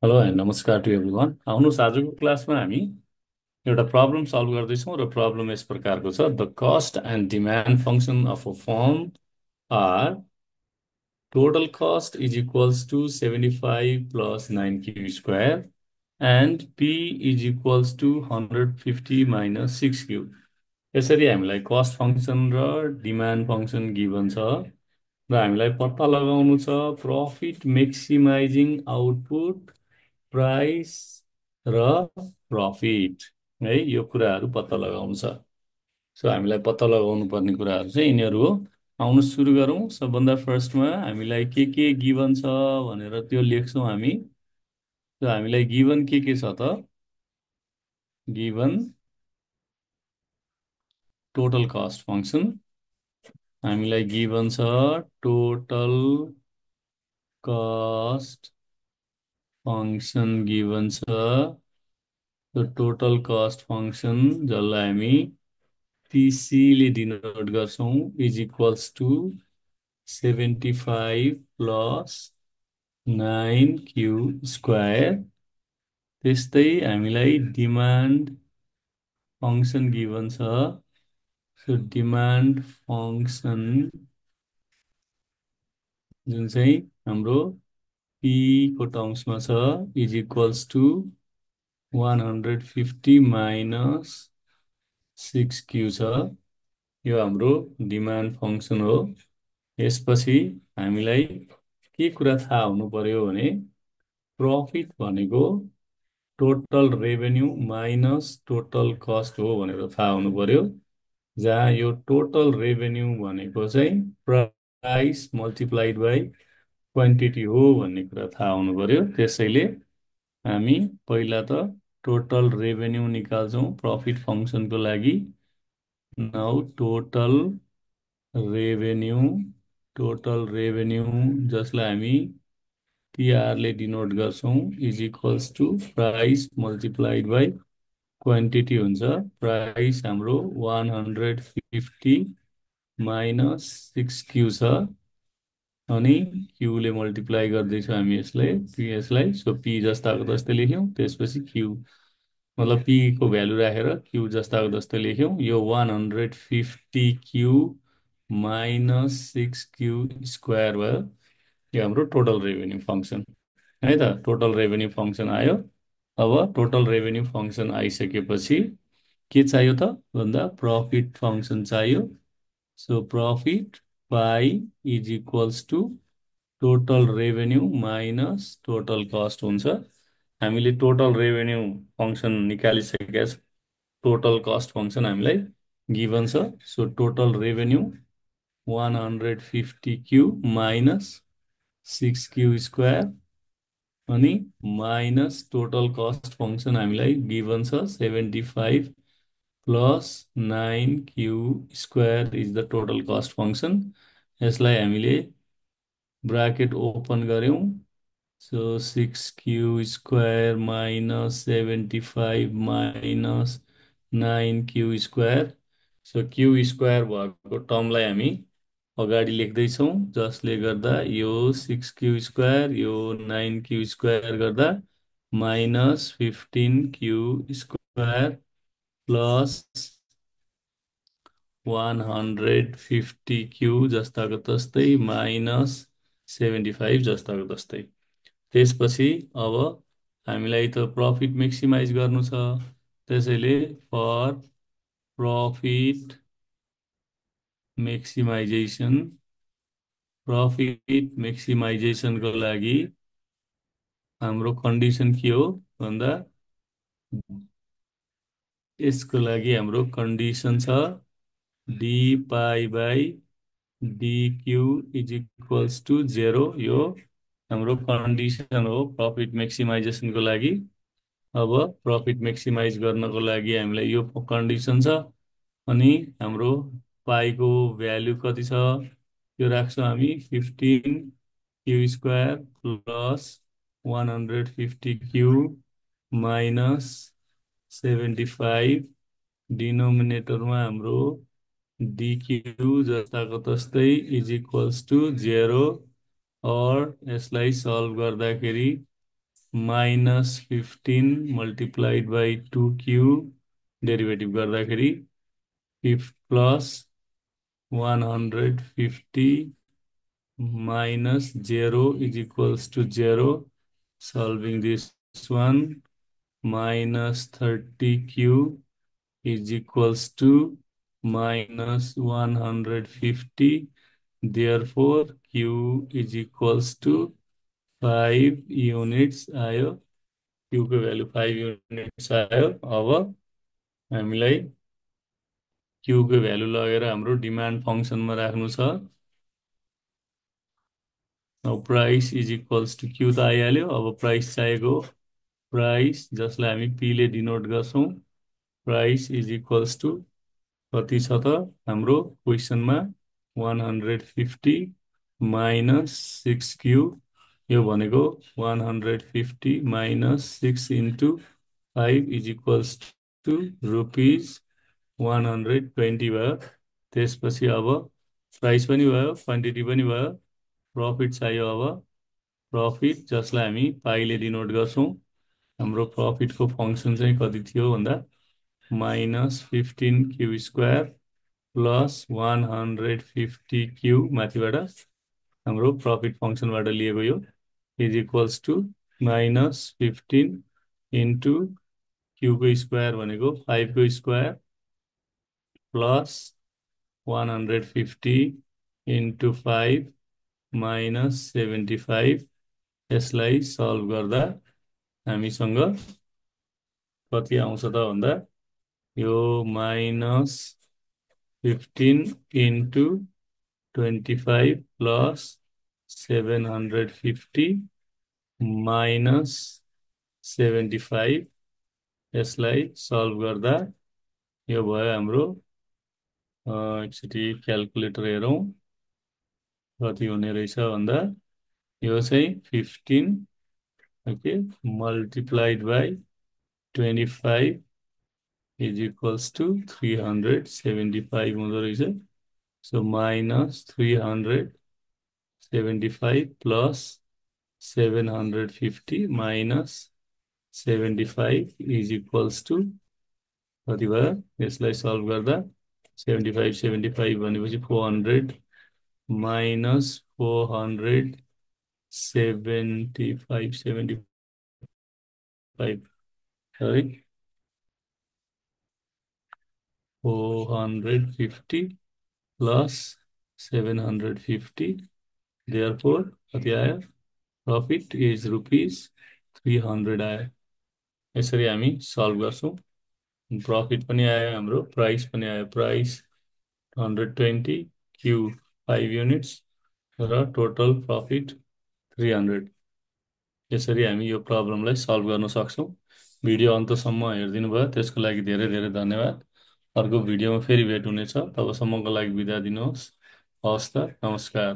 Hello and नमस्कार to everyone. आउनुहोस् आजको क्लासमा हामी एउटा प्रब्लम सल्भ गर्दैछौँ र प्रब्लम यस प्रकारको छ। The cost and demand function of a firm are total cost is equals to 75 plus 9 square and P is equals to 150 minus 6 यसरी हामीलाई कस्ट फङ्सन र डिमान्ड फङ्सन गिभन छ र हामीलाई पत्ता लगाउनु छ प्रफिट मेक्सिमाइजिङ आउटपुट प्राइस र प्रफिट है। यो कुराहरू पत्ता लगाउनु छ। सो हामीलाई पत्ता लगाउनु पर्ने कुराहरू चाहिँ यिनीहरू हो। आउनु सुरु गरौँ। सबभन्दा फर्स्टमा हामीलाई के गिभन छ भनेर त्यो लेख्छौँ हामी। सो हामीलाई गिभन के छ त? गिभन टोटल कस्ट फङ्सन हामीलाई गिभन छ। टोटल कस्ट फङ्सन गिभन छ। टोटल कस्ट फङ्सन जसलाई हामी टिसीले डिनोट गर्छौँ is equals to 75 plus 9 square. त्यस्तै हामीलाई डिमान्ड फङ्सन गिभन छ। सो डिमान्ड फङ्सन जुन चाहिँ हाम्रो पी को टर्म्समा छ इज इक्वल्स टु 150 माइनस 6 छ। यो हाम्रो डिमान्ड फङ्सन हो। यसपछि हामीलाई के कुरा थाहा हुनु पर्यो भने प्रफिट भनेको total revenue minus total cost हो भनेर थाहा हुनु पर्यो। जहाँ यो टोटल रेभेन्यू भनेको चाहिँ प्राइस मल्टिप्लाइड बाई क्वान्टिटी हो भन्ने कुरा थाहा हुनु पर्यो। त्यसैले हामी पहिला त टोटल रेभेन्यू निकाल्छौँ प्रफिट फङ्सनको लागि। नाउ रेभेन्यू टोटल रेभेन्यू जसलाई हामी टिआरले डिनोट गर्छौँ is equals to price multiplied by quantity हुन्छ। प्राइस हाम्रो 150 माइनस 6 छ अनि क्यूले मल्टिप्लाई गर्दैछौँ हामी यसलाई। सो पी जस्ताको जस्तै लेख्यौँ। त्यसपछि क्यू मतलब पी को भ्यालु राखेर क्यू जस्ताको जस्तै लेख्यौँ। यो 150 क्यू माइनस 6 स्क्वायर भयो। यो हाम्रो टोटल रेभेन्यू फङ्सन है त। टोटल रेभेन्यू फङ्सन आयो। अब टोटल रेभेन्यू फङ्सन आइसकेपछि के चाहियो त भन्दा प्रफिट फङ्सन चाहियो। So profit pi is equals to total revenue minus total cost हुन्छ। हामीले टोटल रेभेन्यू फङ्सन निकालिसकेका छौँ। टोटल कस्ट फङ्सन हामीलाई गिभन छ। So total revenue 150 Q minus 6 square अनि माइनस टोटल कस्ट फङ्सन हामीलाई गिभन छ 75 plus 9 square is the total cost function. यसलाई हामीले ब्राकेट ओपन गऱ्यौँ। So 6 minus 75 minus 9 square. So Q square भएको टर्मलाई हामी अगाडि लेख्दैछौँ जसले गर्दा यो 6 यो 9 गर्दा माइनस 15 प्लस 150 जस्ताको तस्तै माइनस 75 जस्ताको तस्तै। त्यसपछि अब हामीलाई त प्रफिट मेक्सिमाइज गर्नु छ। त्यसैले फर प्रफिट मेक्सिमाइजेसन को लागि हाम्रो कन्डिसन के हो भन्दा यसको लागि हाम्रो कन्डिसन छ D pi by D Q is equals to 0। यो हाम्रो कन्डिसन हो प्रफिट मेक्सिमाइजेसनको लागि। अब प्रफिट मेक्सिमाइज गर्नको लागि हामीलाई यो कन्डिसन छ अनि हाम्रो पाईको भ्यालु कति छ यो राख्छौँ हामी 15 प्लस 150 माइनस 75 डिनोमिनेटरमा हाम्रो डिक्यू जस्ताको तस्तै इज इक्वल्स टु 0 और यसलाई सल्भ गर्दाखेरि -15 मल्टिप्लाइड बाई 2q डेरिभेटिभ गर्दाखेरि plus 150 minus 0 is equals to 0. Solving this one, minus 30q is equals to minus 150. Therefore, q is equals to 5 units आयो. q को value 5 units आयो. अब हामीलाई q को भ्यालु लगेर हाम्रो डिमान्ड फङ्सनमा राख्नु छ. अब price is equals to Q त आइहाल्यो. अब प्राइस चाहिएको हो. प्राइस जसलाई हामी पी ले डिनोट गर्छौँ. प्राइस इज इक्वल्स टु कति छ त हाम्रो क्वेसनमा 150 माइनस 6q. यो भनेको 150 minus 6 into 5 is equals to rupees 120 भयो. त्यसपछि अब प्राइस पनि भयो, क्वान्टिटी पनि भयो, प्रफिट चाहियो. अब प्रफिट जसलाई हामी पाइले डिनोट गर्छौँ. हाम्रो प्रफिटको फङ्सन चाहिँ कति थियो भन्दा -15q² प्लस 150q माथिबाट हाम्रो प्रफिट फङ्सनबाट लिएको यो is equals to -15 into q को स्क्वायर भनेको 5 को स्क्वायर प्लस 150 इन्टु 5 माइनस 75. यसलाई सल्भ गर्दा हामीसँग कति आउँछ त भन्दा यो -15 इन्टु 25 प्लस 750 माइनस 75. यसलाई सल्भ गर्दा यो भयो हाम्रो एकचोटि क्यालकुलेटर हेरौँ कति हुने रहेछ भन्दा यो चाहिँ 15 okay multiplied by 25 is equals to 375 हुँदो रहेछ. So minus 375 plus 750 minus 75 is equals to कति भयो. यसलाई सल्भ गर्दा 75 भनेपछि 400 माइनस 475 सरी 450 प्लस 750. therefore कति आयो. प्रफिट इज रुपिज 300 आयो. यसरी हामी सल्भ गर्छौँ. प्रफिट पनि आयो हाम्रो, प्राइस पनि आयो. प्राइस 120, क्यू 5 युनिट्स र टोटल प्रफिट 300. यसरी हामी यो प्रब्लमलाई सल्भ गर्न सक्छौँ. भिडियो अन्तसम्म हेरिदिनु भयो त्यसको लागि धेरै धेरै धन्यवाद. अर्को भिडियोमा फेरि भेट हुनेछ. तबसम्मको लागि बिदा दिनुहोस्. हवस् त, नमस्कार.